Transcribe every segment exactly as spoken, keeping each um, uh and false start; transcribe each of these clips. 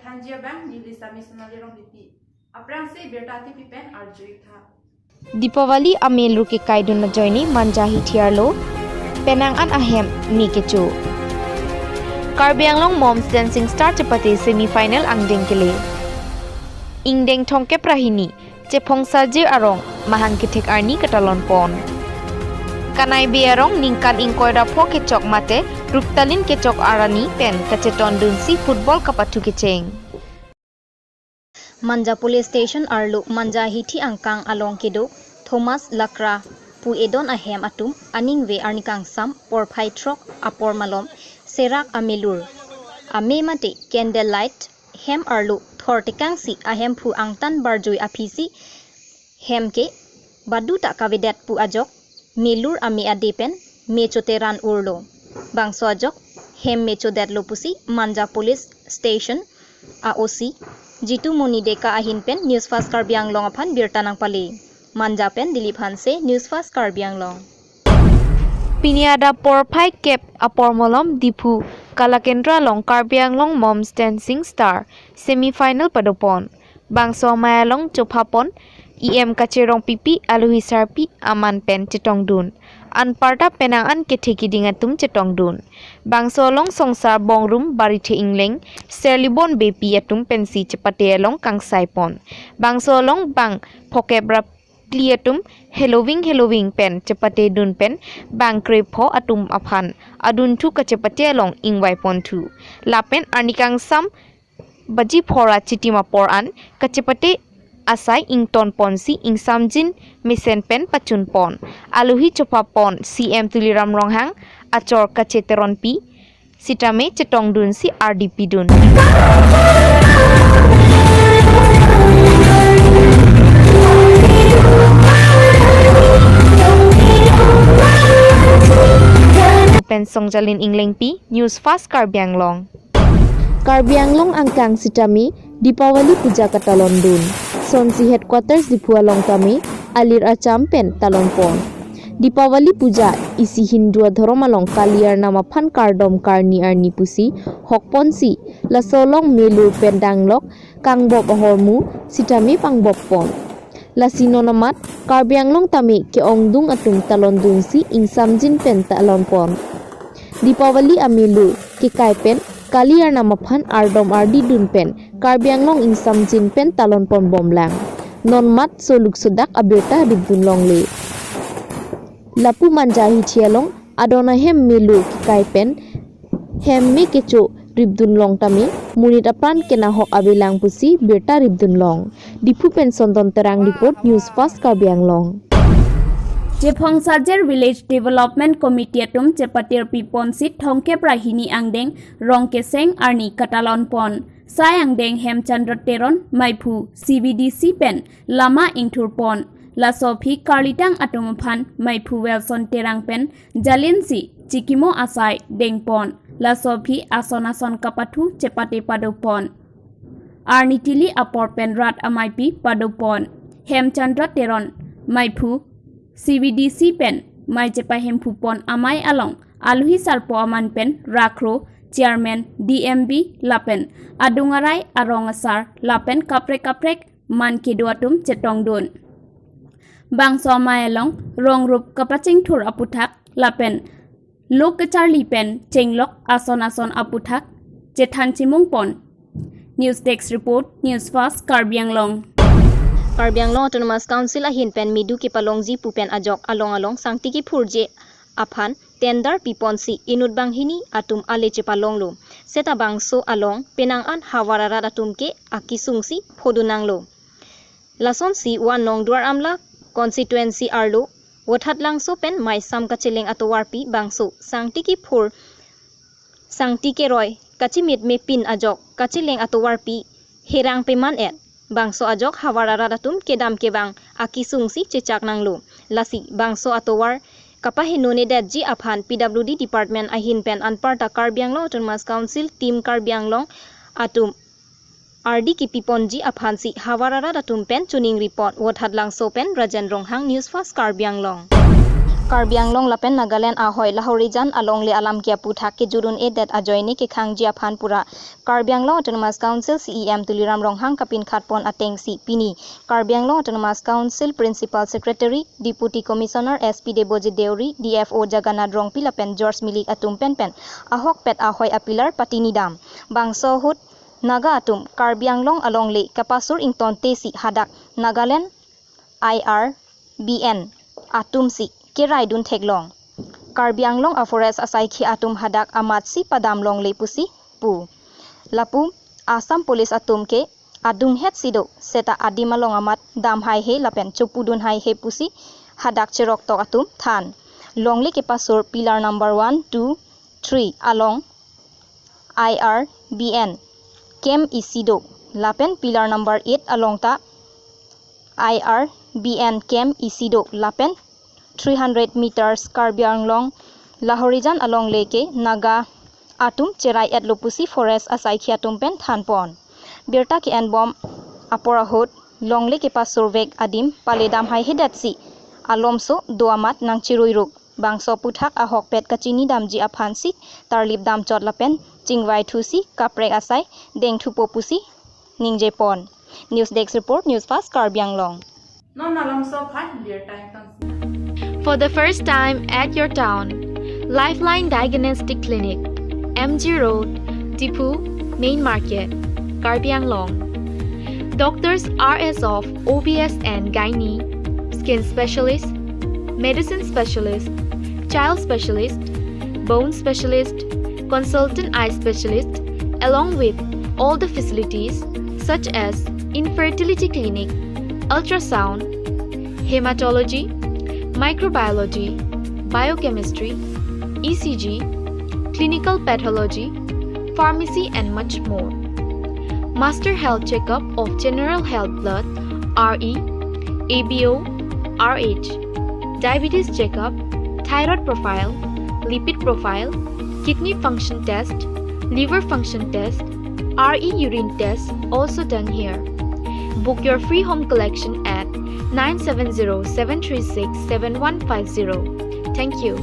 Thanji abang, neli Sami Sonali Rongpipi. Aphrangsi birta tipi pen arju-ik tha. Deepavali amelur kekaidun ajoine Manja Hithi arlo penang an ahem me kecho. Karbi Anglong Moms Dancing Star chepate semi final angdeng kele. Ingdeng thomkep ra hini, Chephong Sajir arong mahang kethek arni katalon pon. Kanai Bey arong ningkan ingkoi ra pho kechok mate ruptalin kechok arni pen kachetondunsi football kapathu kecheng. Manja Police Station arlo Manja Hithi angkang along kedo Thomas Lakra pu edon ahem atum aningve arni kangsam porphai throk apor malom serak amelur ame mate candle light hem arlo thor tekangsi ahemphu angtan barjui aphisi hem ke baduta kavedet pu ajok melur ame ade pen me choteran urlo. Bangso ajok hem me chodetlo pusi Manja Police Station a O C Jitu Moni Deka ahin pen News Fast Karbi Anglong aphan birta nangpale. Manja pen Dilip Hanse, News Fast Karbi Anglong. Pini adap porphai kep apor malom Diphu Kalakendra along Karbi Anglong Moms Dancing Star semi final padopon. Bangso amei along chophapon E M Kache Rongpipi, aluhi sarpi aman pen chetongdun. Anparta penang an kethe kiding atum chetongdun. Bangso along Songsar Bongrung, Barithe Engleng, Serlibon Beypi atum pensi chepate along kangsai pon. Bangso along bang phokep ra phli atum heloving heloving pen chepatedun pen bang krepho atum aphan adunthu kachepate along ingvai ponthu. Lapen arni kangsam baji phora chitim apor an kachepate asai ington ponsi ingsamjin mesen pen pachun pon. Aluhi chophapon C M Tuliram Ronghang, achor Kache Teronpi sitame chetongdunsi ardi pidun. Pen Songjalin Englengpi, News Fast Karbi Anglong. Karbi Anglong angkang sitame Deepavali Puja katalondun. Sonsi headquarters Diphu along tame alir acham pen talon pon. Deepavali Puja isi Hindu adhorom along Kali Arnam aphan kardom karni arni pusi hok ponsi laso along melur pen danglok kangbop ahormu sitame pangbop pon. Lasi non amat Karbi Anglong tame ke-ongdung atum talondunsi ingsamjin pen talon pon. Deepavali amelur kekai pen Kali Arnam aphan ardom ardi dun pen Karbi Anglong ingsamjin pen talon pon bomlang. Non amat soluk sodak abirta ripdun longle. Lapu Manja Hithi along adon ahem melur kekai pen hem me kecho ripdun long tame monit apran kenahok avelang pusi birta ripdun long. Diphu pen Sondon Terang report, News Fast Karbi Anglong. Chephong Sajir Village Development Committee atum chepatir piponsi thomkep ra hini angdeng Rongkeseng arni katalon pon. Sai angdeng Hemchandra Teron maiphu C V D C pen lama ingthur pon. Laso aphi karlitang atum aphan maiphu Wilson Terang pen jalinsi chikimo asai dengpon. Laso aphi ason ason kapathu chepate padopon. Arni tili apor pen rat ameipi padopon. Hemchandra Teron maiphu C V D C pen mei chepahemphupon amei along aluhi sarpo aman pen rakro, chairman, D M B lapen adung arai arong asar lapen kaprek kaprek man kedo atum chetongdun. Bangso amei along rong rup kapachingthur aputhak lapen lok kacharli pen chenglok ason ason aputhak chethan chimung pon. News Desk Report, News Fast, Karbi Anglong. Karbi Anglong Autonomous Council ahin pen medu kepalongji pu pen ajok along along sangti kephurji aphan tender piponsi inut banghini atum ale chepalonglo. Seta bangso along penang an havar arat atum ke akesungsi phodun nanglo. Lasonsi One Nong Duar Amla constituency arlo Vothatlangso pen Maisam kacheleng atovarpi bangso sangti kephur sangti keroi kachimit mepin ajok kacheleng atovarpi herang peman et. Bangso ajok havar arat atum kedam kevang akesungsi chechak nanglo. Lasi bangso atovar kapahenonedetji aphan P W D Department ahin pen anparta Karbi Anglong Autonomous Council Team Karbi Anglong atum ardi kepiponji aphansi havar arat atum pen choningri pon. Vothatlangso pen Rajen Ronghang, News Fast Karbi Anglong. Karbi Anglong lapen Nagaland ahoi Lahorijan alongle alam ke aphuthak kejut un-edet ajoine kekhangji aphan pura Karbi Anglong Autonomous Council C E M Tuliram Ronghang kapinkhat pon atengsi pini Karbi Anglong Autonomous Council Principal Secretary, Deputy Commissioner S P Debojit Deuri, D F O Jagannath Rongpi lapen George Milik atum penpen ahokpet ahoi apilar patinidam. Bangso ahut Naga atum Karbi Anglong alongle kapasur ingtontesi hadak Nagaland I R B N atumsi keraidun theklong. Karbi Anglong a-forest asaikhi atum hadak amatsi padam longle pusi pu. Lapu Assam Police atum ke adunghetsi do, seta adim along amat dam haihe lapen chopudun haihe pusi hadak cheroktok atum than. Longle kepasur pillar number one, two, three along I R B N camp isi do lapen pillar number eight along ta I R B N camp isi do lapen three hundred meters Karbi Anglong Lahorijan alongle ke Naga atum cherai-etlo pusi forest asaikhi atum pen thanpon. Birta ke-enbom apor ahut longle kepasurvek adim paledam haihedetsi alomso do amat nangchiruiruk. Bangso aphuthak ahokpet kachinidamji aphansi tarlip damchot lapen chingvaithusi kaprek asai dengthupo pusi ningjepon. News Desk Report, News Fast Karbi Anglong. Non alamso aphan birta ingtonsi. For the first time at your town, Lifeline Diagnostic Clinic, M G Road, Diphu, Main Market, Karbi Anglong. Doctors are as of O B S and gynae, skin specialist, medicine specialist, child specialist, bone specialist, consultant eye specialist, along with all the facilities such as infertility clinic, ultrasound, hematology, microbiology, biochemistry, E C G, clinical pathology, pharmacy and much more. Master health checkup of general health blood, R E, A B O, R H, diabetes checkup, thyroid profile, lipid profile, kidney function test, liver function test, R E urine test also done here. Book your free home collection at nine seven zero seven three six seven one five zero. Thank you.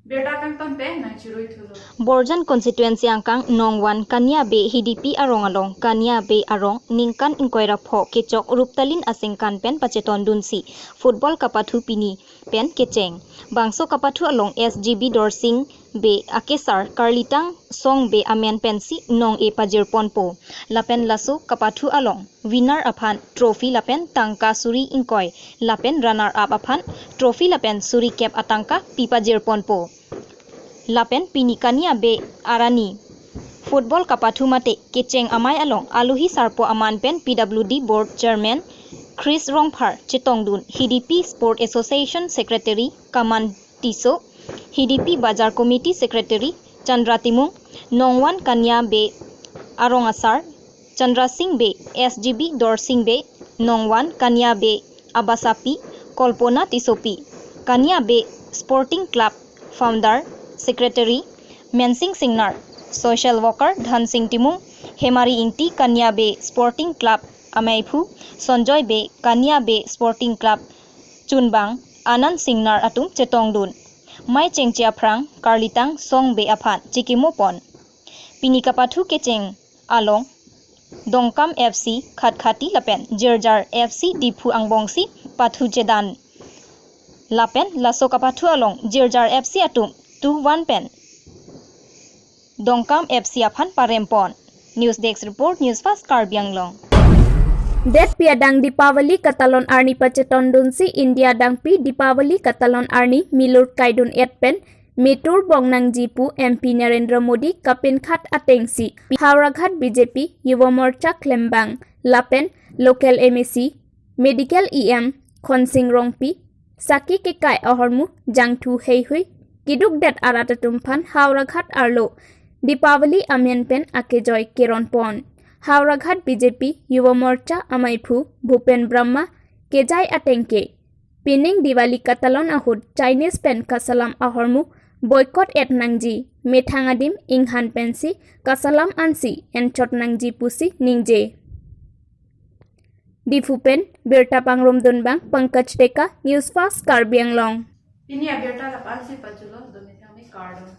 Birta kangtonte nangchiruithulo. Borjan constituency angkang Nongwan Kania Bey Hidipi arong along Kania Bey arong ningkan ingkoi ra pho kechok Ruptalin asengkan pen pachetondunsi football kapathu pini pen kecheng. Bangso kapathu along S G B Dorsing Bey akesar Karlitang Song Bey amen pensi nong-e pajirponpo. Lapen laso kapathu along winner aphan trophy lapen tangka suri ingkoi, lapen runner up aphan trophy lapen suri kep atangka pipajirponpo. Lapen pini Kania Bey arani football kapathu mate kecheng amei along alohi sarpo aman pen P W D Board Chairman Chris Rongphar chetongdun, Hidipi Sport Association Secretary Kaman Tisso, Hidipi Bazar Committee Secretary Chandra Timung, Nongwan Kania Bey arong asar Chandra Sing Bey, S G B Dorsing Bey, Nongwan Kania Bey abasapi Kolpona Tissopi, Kania Bey Sporting Club founder, secretary Mensing Singnar, social worker Dhansing Timung, Hemari Ingti Kania Bey Sporting Club ameiphu, Sonjoy Bey Kania Bey Sporting Club chunbang, Anand Singnar atum chetongdun. Mei chengche aphrang Karlitang Song Bey aphan chikimopon. Pini kapathu kecheng along Dongkam F C Khatkhati lapen Jirjar F C Diphu angbongsi pathu chedan. Lapen laso kapathu along Jirjar F C atum two one pen Dongkam F C aphan parempon. News Desk Report, News Fast Karbi Anglong. Detpi adang Deepavali katalon arni pachetondunsi India adangpi Deepavali katalon arni milur kaidun-et pen metur bong nangji pu M P Narendra Modi kapinkhat atengsi Howraghat B J P Yuva Morcha klembang lapen local M A C, Medical E M Khonsing Rongpi, saki kekai ahormu jangthu heihui kidukdet arat atum aphan Howraghat arlo Deepavali amen pen akejoi keronpon. Howraghat B J P Yuva Morcha ameiphu Bhupen Brahma kejai atengke pining Diwali katalon ahut Chinese pen kasalam ahormu boycott et nangji, methang adim inghan pensi kasalam ansi enchot nangji pusi ningje. Diphu pen birta pangrumdun bang Pankaj Deka, News Fast Karbi Anglong. Pini abirta la-an si pajulo, do methang me kardom.